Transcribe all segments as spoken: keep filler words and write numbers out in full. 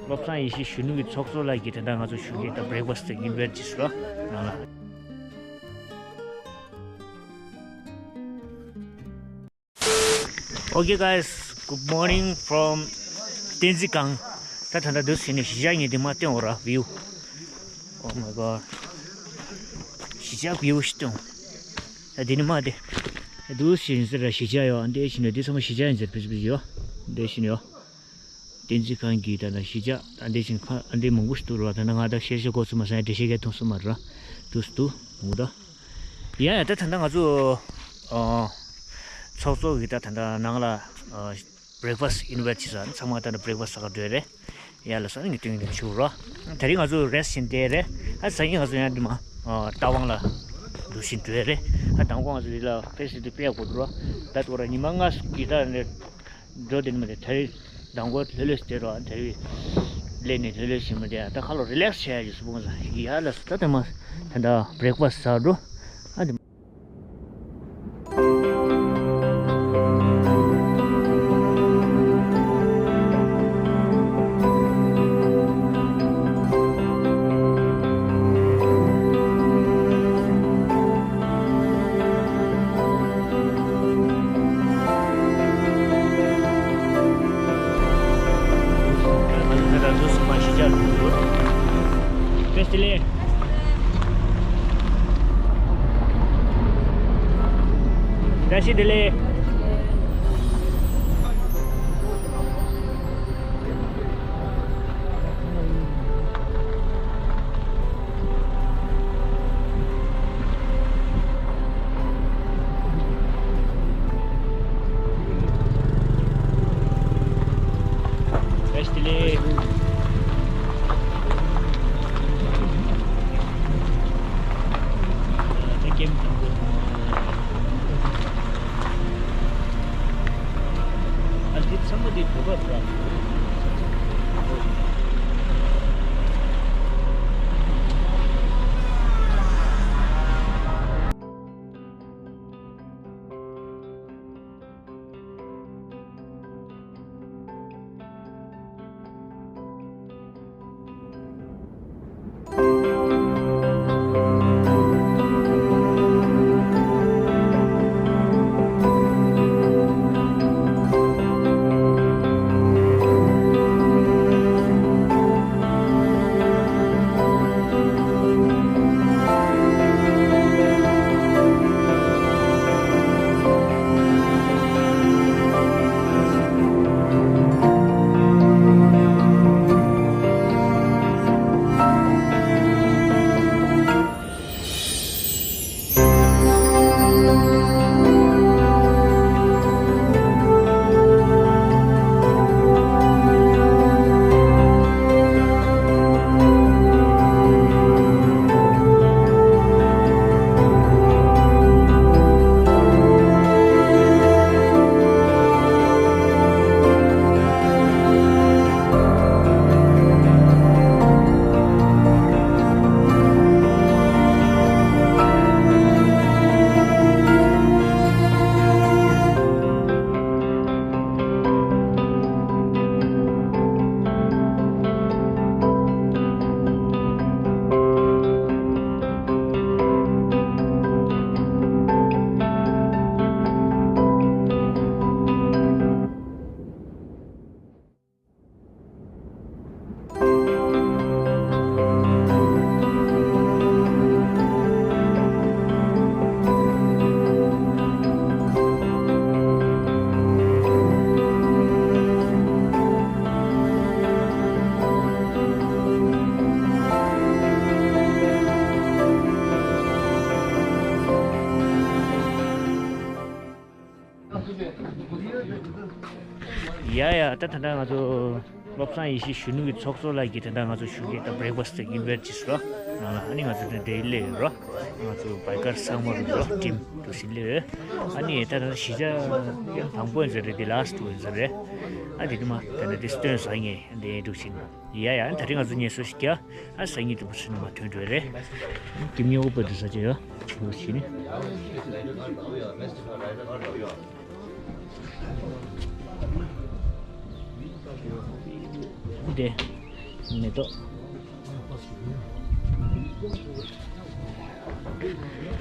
བློ་བཟང་ཡེ་ཤེས་གཞོན་ནུ་གི་ཚོགས་གཙོ་ལགས་ཀྱིས་ད་ལྟ་ང་ཚོ་ཞུ་གི་ད་breakfast་ཡིན་པའི་ཅིས་རོ་ནང་ལ། Okay guys, good morning from བསྟན་འཛིན་སྒང་། ད་ད་ལྟ་འདུག་ཟིན་ནས་གཞིས་ཆགས་ངས་འདི་མ་བསྟན་འོ་ར་view. Oh my god. གཞིས་ཆགས་view་ཞིག་བསྟན། ད་འདི་ནི་མ་དེ། འདུག་ཟིན་ཟེར་ར་གཞིས་ཆགས་ཡོད། འདི་ཞིག་ནས་འདི་ཚང་མ་གཞིས་ཆགས་ཡིན་ཟེར་བིས་བིས་ཡོད། འདི་ཞིག་ནས་ཡོད། བསྟན་འཛིན་སྒང་གི་ད་ལྟ་གཞིས་ཆགས་ཨ་འདི་བཞིན་ཁ་ཨ་འདི་མང་པོ་ཞིག་འདུག་ར། ད་ལྟ་ང་ད་ཤེས་ཤེས་གོ་ཚུལ་མ་སང་འགྲེལ་བཤད་གལ་མཐོང་སོང་མ་ར། འདུག་སུ་འདུག་མུ་ད། ཡ་ཡ་ད་ད་ལྟ་ང་ཚོ་ཨ་ཚོགས་གཙོ་གི་ད་ད་ལྟ་ནང་ལ་ཨ་breakfast་invite་བྱས་ས་ཚང་མ་ད་ལྟ་breakfast་ཟ་ག་འགྲོ་རེད། ཡ་ལ་ས་ནི་ངས་སྟོན་གྱི་འདུག་ཆུ་ར། ད་རིང་ང་ཚོ་rest་བྱས་བསྡད་རེད། ཨ་སང་ཉིན་ང་ཚོ་ཡང་འདི་མ་ཨ་རྟ་དབང་ལ་འདུག་བཞིན་འགྲོ་ཡ་རེད། ཨ་དང་པོ་ང་ཚོ་འདི་ལ་ཕེ་སི་འདི་སྤེལ་དགོས་འདུག་ར། ད་ཐོ་ར་ཉི་མ་ལྔ་གི་ད་ནས། འགྲོ་དེ་ནི་མ་དེ་ད་རེས་མདང་དགོང་ལྷོད་ལྷོད་སྟེར་རོགས། ད་རེས་ལས་ནས་ལྷོད་ལྷོད་ཞིག་མ་དེ་ད་ཁ་ལོ་relax་བྱས་ཡ་ཡོད་སུ་བུང་ས་ཡ་ལ་སུ་ད་དེ་མ་ད་ད་breakfast་ཟ་འགྲོ། ཨ་དེ། བཀྲ་ཤིས་བདེ་ལེགས། ཡ་ཡ་ད་ད་ལྟ་ང་ཚོ་བློ་བཟང་ཡེ་ཤེས་གཞོན་ནུ་གི་ཚོགས་གཙོ་ལགས་ཀྱིས་ད་ལྟ་ང་ཚོ་ཞུ་གི་ད་breakfast་ཡིན་པའི་ཅིས་རོ། ནང་ལ་ཨ་ནི་ང་ཚོ་དེ་འདྲའི་སླེབས་ཡོད་རོ། ང་ཚོ་biker་ཚང་མ་རུ་རོ་team་དུ་ཞིག་སླེབས་ཡོད། ཨ་ནི་ད་ད་གཞིས་ཆགས་དང་པོ་ཡིན་ཟེར་རེད། དེ་last་ཡིན་ཟེར་རེད། ཨ་དེ་དུ་མ་ད་ནི་དེ་སྟོན་ཟ་ངེས་དེ་འདུག་ཕྱིན། ཡ་ཡ་ད་རིང་ང་ཚོ་ངལ་གསོ་ཞིག་རྒྱག་ཨ་སང་ཉིན་དུ་བུ་ཚོ་ནང་མ་ཐོན་འགྲོ་རེད། ཀིམ་ཉོ་པ་དུ་ས་ཅི་ཡོད་ཞིག་ནི། འདི། མེ་ཏོག་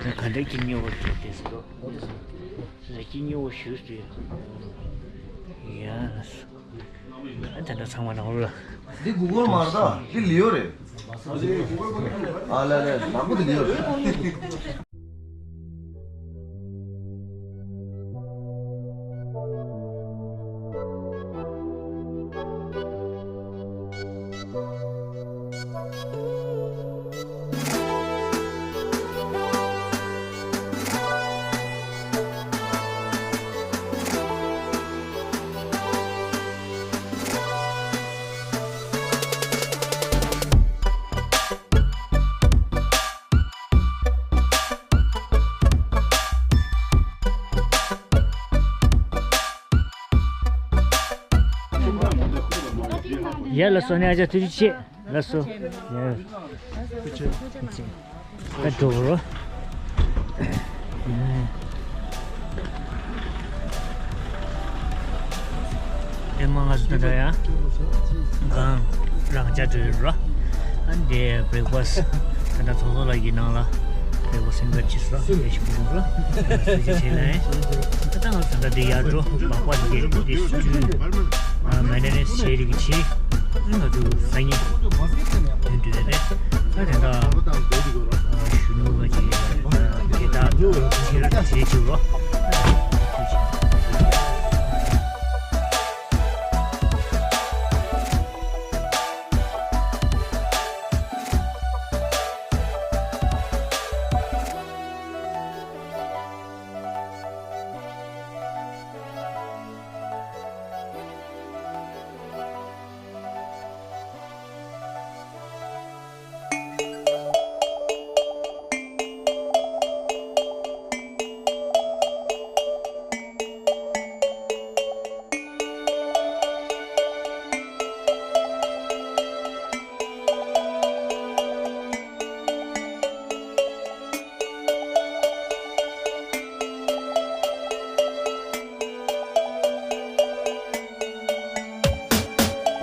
ད་ག་འདྲ་སྐྱིད་སྨྱོ་བོ་ཞིག་དེ་སུ་རོ། ལ་སྐྱིད་སྨྱོ་བོ་ཞུ་སུ་ཡ། ཨ་ད་ད་ཚང་མ་ནང་ལ། འདི་གུ་གོར་མ་རེད་ད། འདི་ལིའོ་རེད། ཨ་ལེ་ལེ་ནག་པོ་འདི་ལིའོ་རེད། ཡ་ལགས་སོ། ནས་ཨ་ཅག་ཐུགས་རྗེ་ཆེ། ལགས་སོ། ཡ། ཐུགས་རྗེ་ཆེ། ད་འགྲོ་རོ། ཨེ་མ་ང་ཚོ་ད་ལྟ་ཡ། གང་རང་ཅག་འགྲོ་ཡོད་རོ། ཨ་འདི་བྷི་རེག་ཕ་སི་ད་ལྟ་ཚོགས་གཙོ་ལགས་ཀྱི་ནང་ལ་བྷི་རེག་ཕ་སི་སེམས་ཁར་ཅི་སོ་ཡ་ཞིག་འགྲོ་རོ། ཐུགས་རྗེ་ཆེ་ལགས། ད་ལྟ་ང་ཚོ་ད་ལྟ་འདི་ཡར་འགྲོ་མག་པ་འདི་འདི་སུ་ཨ་མེན་ཊེ་ནེན་སི་བྱེད་རིགས་ཀྱི་ཆེད། ང་ཚོ་སང་ཉིན་ཐོན་འདོད་རེད། ད་དེ་འདྲ་གཞོན་ནུ་ལ་ཅིག་དེ་དག་ཆེད་ལ་བྱེད་ཆེད་རོ།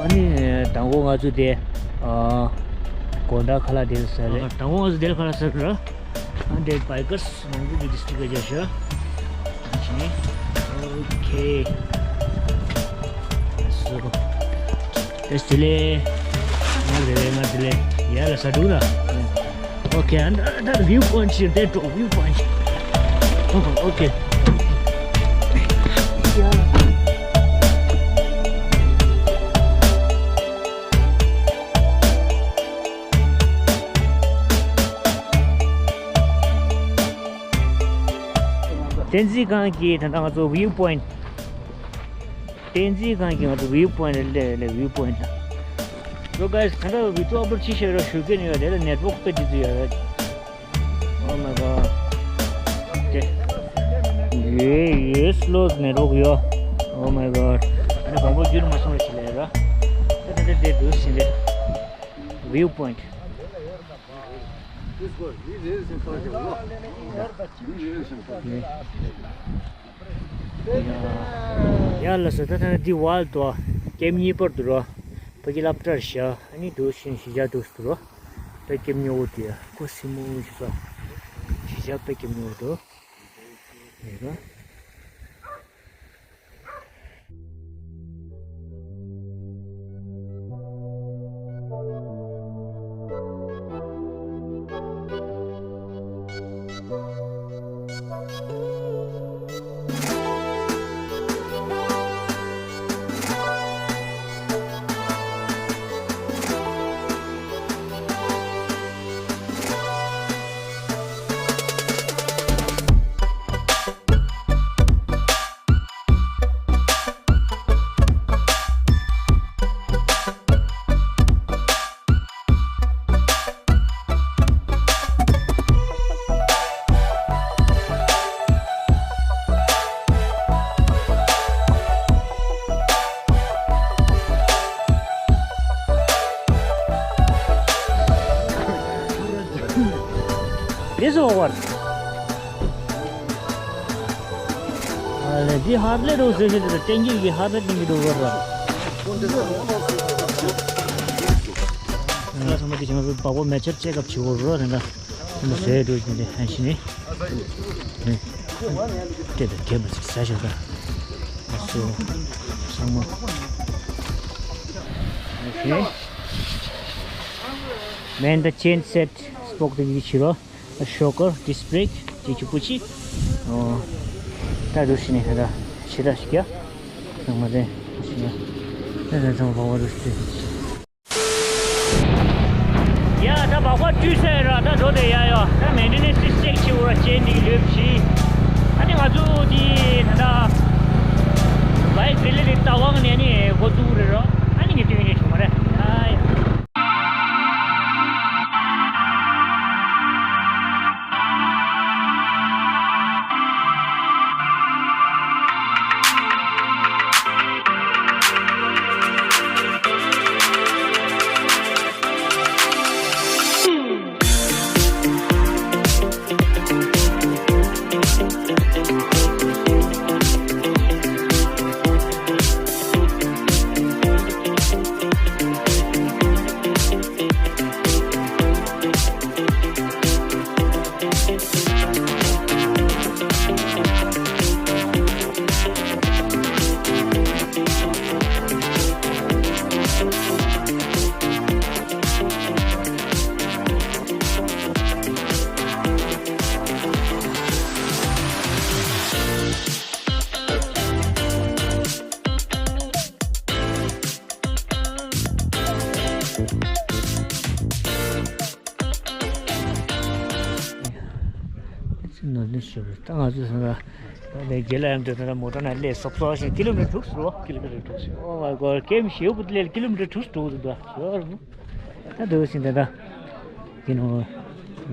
ཨ་ནི་དང་པོ་ང་ཚོ་དེ་ཨ་དགོང་དག་ཁ་ལག་དེ་ལ་ཟ་རེད། དང་པོ་ང་ཚོ་དེ་ལ་ཁ་ལག་ཟ་རེད། ཨ་འདྲེ་བྷའི་ཀར་སི་མང་པོ་གི་ཌིས་ཊི་རིག་ག་བྱ་ཤོག་ཨོ་ཁེ། ལེ་སི་ཌི་ལེ། ང་དེ་ལེ་ང་དེ་ལེ། ཡ་ལ་ས་འདུག་ན། Okay, and uh, that viewpoint here, that viewpoint. Oh, okay. བསྟན་འཛིན་སྒང་གི་ད་ལྟ་ང་ཚོ་view point། བསྟན་འཛིན་སྒང་གི་ང་ཚོ་view point ལ་སླེབས་ལེ་view point ལ། So guys, ད་ལྟ་video upload ཅི་བྱས་ར་ཞུ་གི་ནི་ཡོད་དེ་ལ་network དཔེ་འགྲིག་ཏུ་ཡོད་རེད། Oh my god. དེ། ཡོད་ཡོད་slow network ཡོད། Oh my god. ཨ་ནི་གོང་པོ་རྒྱུན་མ་སོང་བ་ཞིག་ལས་ར། ད་ད་ད་དེ་འདུག་ཟིན་རེད། View point. ཡ་ལ་ས་ད་ཐ་ན་འདི་བལ་དུ་ཀེམ་གཉིས་པར་དུ་རོ། ཕ་གི་སློབ་གྲྭར་བཞག་ཨ་ནི་འདུག་ཤིང་གཞིས་ཆགས་འདུག་སུ་རོ། ད་ཀེམ་ཉོ་བོ་དེ་ཁོ་སི་མོ་ཞིག་ས། གཞིས་ཆགས་པའི་ཀེམ་ཉོ་བོ་དུ། ཡ་ར། This over. ཨ་ལེ། འདི་ཧར་ལེ་རུ་ཟེར་ཞིག་འདུག་ཏན་གྱི་གི་ཧར་ལེ་ཏན་གྱི་འདུག་བར་ར། ཚང་མ་དེ་བྱས་ན་སྦག་སྦག་མེ་ཆར་ཅེག་ཨབ་བྱེད་དགོས་རོ། དེ་འདྲ་ཚང་མ་བཟོས་འགྲོ་བཞིན་དེ་ཧན་ཤི་ནི་ནི་སྤྲད་དང་རྒྱབ་པ་ཅིག་ཟ་ཤོག་ད། ཨ་སོ་ཚང་མ། Okay. Man the chain set སྤོག་དེ་གི་ཕྱི་རོ། ཤོ་ཀར་ཌི་སི་པི་རེ་ཀ་ཅིག་ཆུ་པོ་ཅི། ཨོ། ད་རུ་ཤི་ནི་ད་ད་ཕྱི་ད་ཤི་ཀྱ། ཚང་མ་རེད་ཤི་ནི། ད་ད་ཚང་མ་བ་རུ་ཤི་ཏེ། ཡ་ད་སྦག་སྦག་བཀྲུས་ཚར་ར་ད་འགྲོ་དེ་ཡ་ཡོ། ད་མེན་ཊེ་ནེན་སི་ཅེག་བྱེད་དགོས་ར་ཅེན་འདི་ལོས་བྱི། ཨ་ནི་ང་ཚོ་དེ་ད་ད་བའི་ཌི་ལི་ལི་ལྟ་བ་ནས་ནི་འགོ་བཙུགས་རེད་རོ། ཨ་ནི་ངས་དུས་ནས་བྱུང་བ་རེད་ཡ་ཡ། ནོར་ནི་ཞུ་རེད། ད་ང་ཚོ་ཚང་མ་ད་རྒྱལ་ལ་ཡང་འདོད་ན་མོ་ཊ་ན་སླེབས་སོབ་སོབ་ཞིག་ཀི་ལོ་མི་ཊར་དྲུག་ཟེར་རོ། ཀི་ལོ་མི་ཊར་དྲུག་ཟེར། Oh my God. ཀེམ་ཞེ་པོ་སླེབས་ཀི་ལོ་མི་ཊར་དྲུག་འགྲོ་གི་འདུག་ཟེར་རོ། ད་འདུག་ཟིན་ད་ད་ཡིན་ནོ། ཡ་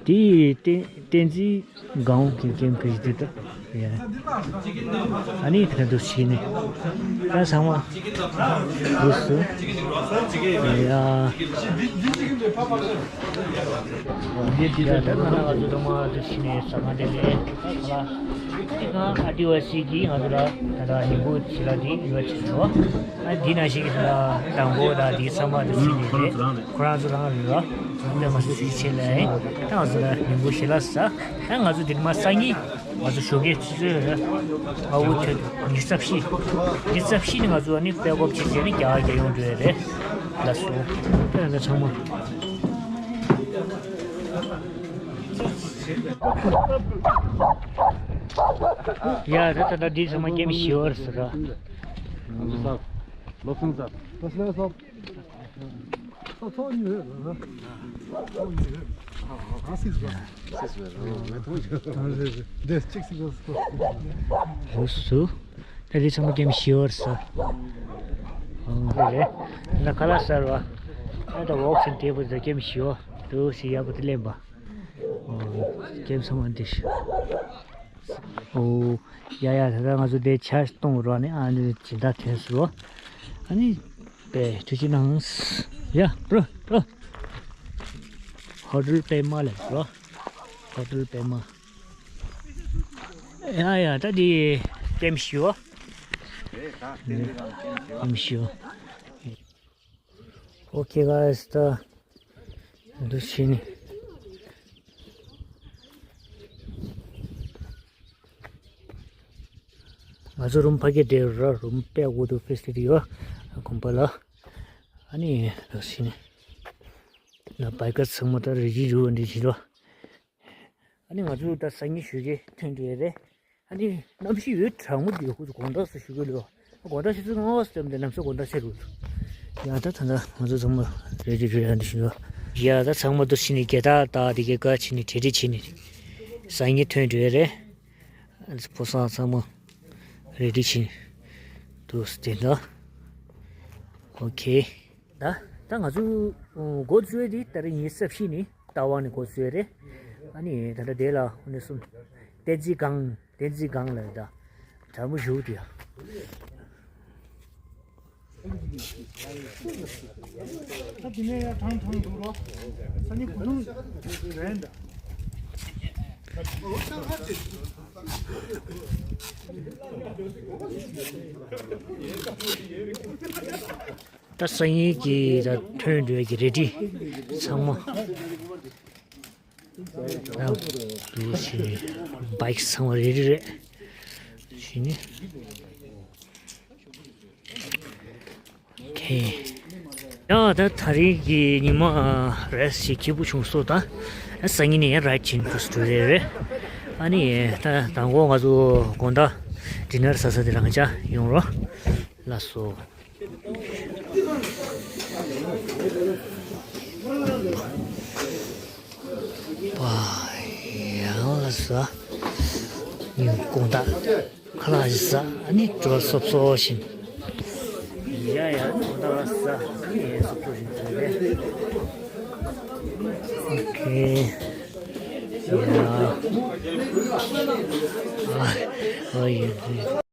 དེ་བསྟན་བསྟན་འཛིན་སྒང་གི་ཀེམ་གི་ཞིག་དེ་ད། ཡ། ཨ་ནི་ད་འདུག་ཟིན་ནས་ད་ཚང་མ་འདུག་སུ། ཡ། འདི་འདི་ད་ད་ང་ང་ཚོ་ད་མ་འདུག་ཟིན་ནས་ས་ག་དེ་ནས་ཧ་ལ། འདི་ག་ཨ་ཏི་ཝ་སི་གི་ང་ཚོ་ལ་ད་ད་ཉིན་གུང་ཕྱི་ལ་འདི་ཡོད་ཅིག་འགྲོ། ཨ་འདི་ན་ཞིག་གི་ད་དང་པོ་ད་འདི་ཚང་མ་འདུག་ཟིན་ནས་རེད། ཁོ་རང་ཚོ་རང་རེད་རོ། ང་ཚོ་ང་ཚོ་ཅིག་བྱེད་ལ་ཡིན། ད་ང་ཚོ་ལ་ཉིན་གུང་ཞེ་ལ་ཟ། ད་ང་ཚོ་འདིར་མ་སང་ཉིན་ང་ཚོ་ཞོགས་ཀས་ཆུ་ཚོད་ལྔ་བོ་ཐོད་ཉི་ཤུ་རྩ་བཞི། ཉི་ཤུ་རྩ་བཞི་ནི་ང་ཚོ་ནི་པེག་ཨབ་བྱེད་བྱས་ནི་རྒྱ་གར་རྒྱལ་ཡོངས་འགྲོ་ཡ་རེད། ལགས་སོ། ད་ང་ཚང་མ། ཡ་ད་ད་ད་འདི་ཚང་མ་ཀེམ་ཞི་བར་ཟེར་ར། ལོ་སང་ཟ། ལོ་སང་ཟ། ཚོགས་ཚོགས་གཉིས་ཡོད་རེད། ཚོགས་གཉིས་ཡོད། ཨ་སིག་སི་སིག་སི་རེད། ང་མཐོང་ཆོག་ཨ་རེད་རེད། འདི་གཅིག་སིག་སི་སིག་སི། འོ་སུ། ད་རེས་ཚང་མ་ཀེམ་ཞི་བར་ས། ཨོ་རེད་རེད། ད་ཁ་ལག་ཟ་ར་བ། ཨ་ད་ཝོག་སིང་ཊེ་བལ་ཟ་ཀེམ་ཞི་བ། འདུག་སེ་ཡག་པོ་དེ་ལེན་པ། ཨོ་ཀེམ་ཚང་མ་འདི་ཤི། ཨོ། ཡ་ཡ་ད་ལྟ་ང་ཚོ་དེ་ཆ་གཏོང་རོགས་ནི་ཨ་ནི་སྦྱིན་བདག་ཐོན་སོང་། ཨ་ནི་པས་ཐུགས་རྗེ་གནང་། ཡ་པྲོ་པྲོ། ཧོ་ཊེལ་པད་མ་ལབ་རོ། ཧོ་ཊེལ་པད་མ། ཡ་ཡ་ད་དེ་ཀེམ་ཞི་བ། ཀེམ་ཞི་བ། Okay guys, ད་འདུག་བྱས་ནས་ང་ཚོ་རུམ་ཕ་གི་དེ་ར་རུམ་པའི་འོག་ཏུ་ཕེ་སི་ལི་ཊི་ཡོད་དགོན་པ་ལ། ཨ་ནི་འདུག་བྱས་ནས་ན་བའི་ཀར་ཚང་མ་ད་རི་ཇི་རུ་འདི་བྱེད་རོགས། ཨ་ནི་ང་ཚོ་ད་སང་ཉིན་ཞོགས་ཀས་ཐོན་འགྲོ་ཡ་རེད། ཨ་ནི་གནམ་གཤིས་འོད་གྲང་མོ་འདི་ཁོ་ཚོ་དགོང་དག་སུ་ཞུ་གི་ལོ། དགོང་དག་ཆུ་ཚོད་ལྔ་པ་སུ་ལྟར་འདི་གནམ་ས་དགོང་དག་ཆེ་རུ། ཡ་ད་ད་ད་ང་ཚོ་ཚང་མ་རེ་ཌི་རེ་ཡ་འདི་ཞུ་ཡ། ཡ་ད་ཚང་མ་འདུག་བྱས་ནས་རྒྱ་སྟག་སྟག་འདི་གའི་བཀའ་བྱས་ནས་གྲ་སྒྲིག་བྱས་ནས་སང་ཉིན་ཐོན་འགྲོ་ཡ་རེད། ཕོ་སང་ཚང་མ་རེ་ཌི་བྱས་ནས་འདུག་སེ་དེ་འདྲ། ཨོ་ཁེ། ད་ད་ང་ཚོ་འགོ་བཙུགས་དེ་ད་རེས་ཉི་ཤུ་རྩ་བཞི་ནས་རྟ་དབང་ནས་འགོ་བཙུགས་རེད། ཨ་ནི་ད་ལྟ་དེ་ལ་ཨ་ནི་གསུམ། བསྟན་འཛིན་སྒང་བསྟན་འཛིན་སྒང་ལ་ད་དྲ་མོ་བཞུགས་དེ། ད་དེ་ནས་ཡར་ཐང་ཐང་འདུག་རོ། ས་ནི་གུ་ལུང་རེད་འདྲ། ད་སང་ཉིན་གྱི་ད་ཐོན་འགྲོ་ཡ་གི་རེ་ཌི་ཚང་མ། ད་འདུག་ཕྱིན། བྷའིཀ་ཚང་མ་རེ་ཌི་རེད། ཕྱིན། ཨོ་ཁེ། ཡ་ད་ད་རེས་ཀྱི་ཉི་མ་རེས་ཞིག་སྐྱིད་པོ་བྱུང་སོང་། ད་སང་ཉིན་ནས་ཡང་རའིཌ་བྱེད་འགྲོ་འགྲོ་རེད་རེད། ཨ་ནི་ད་དང་པོ་ང་ཚོ་དགོང་དག་ཌི་ནར་ཟ་ས་དེ་རང་འཇགས་ཡོང་རོགས། ལགས་སོ། པ། ཡང་ལ་ཟ། ཉིན་དགོང་དག་ཁ་ལག་ཟ། ཨ་ནི་འགྲོ་སོབ་སོབ་བཞིན། ཡ་ཡ་དགོང་དག་ལ་ཟ། ཨ་ནི་སོབ་སོབ་བཞིན་འགྲོ་རེད། ཨོ་ཁེ། ཡ། ཨ། ཨ་ཡ།